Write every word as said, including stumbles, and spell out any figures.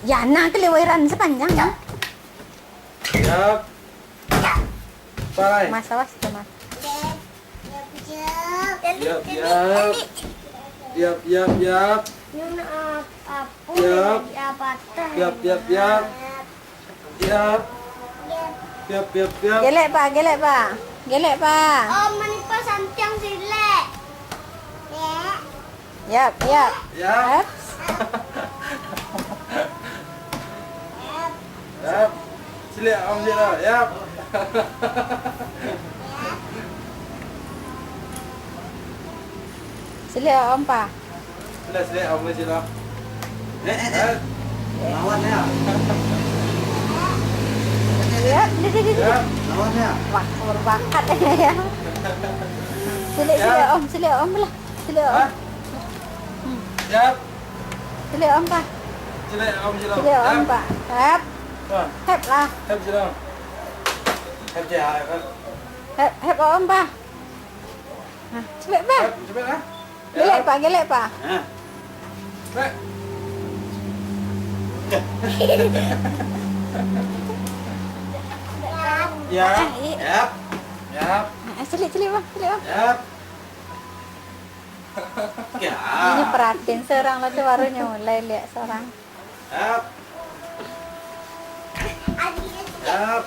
Ya, nah, kaliwairan sapanjang, nah. Yap. Pai. Mas, awas tu, Mas. Yap, yap. Yap, yap, yap. Yap. Yap, yap, yap. Yap. Yap, yap, yap. Gelek, Pak, gelek, Pak. Gelek, Pak. Oh, manipa santiang silek. Yap, yap. Yap. Yap. Yap. Silek, Om, silek, Om. Yap. Silek, Om, Pak. Silek, silek, Om, silek. Eh, eh, eh. Lawan, ya. Yap, di, di, di, di. Yap. Lawan, ya. Wah, berbakat ya. Silek, silek, Yap. Om, silek, Om lah. Silek, Om. Hah? Hmm. Yap. Silek, Om, Pak. Silek, Om, silek. Silek, Om, Yap. Pak. Hep. Hah. Hep lah. Hep, silek. Hep, silek, hep. Hep, hep, Om, Pak. Nah, cepek, Pak. Hep, cepek lah. Gelek, Yap. Pak, gelek, Pak. Hah. Cepek. Ya. Ah, i- Yap. Yap. Ah, silek, silek, Bang, silek, Bang. Yap. Ya. Ini perhatiin seorang lah tu, baru nyo mulai lihat seorang. Yap. Yap.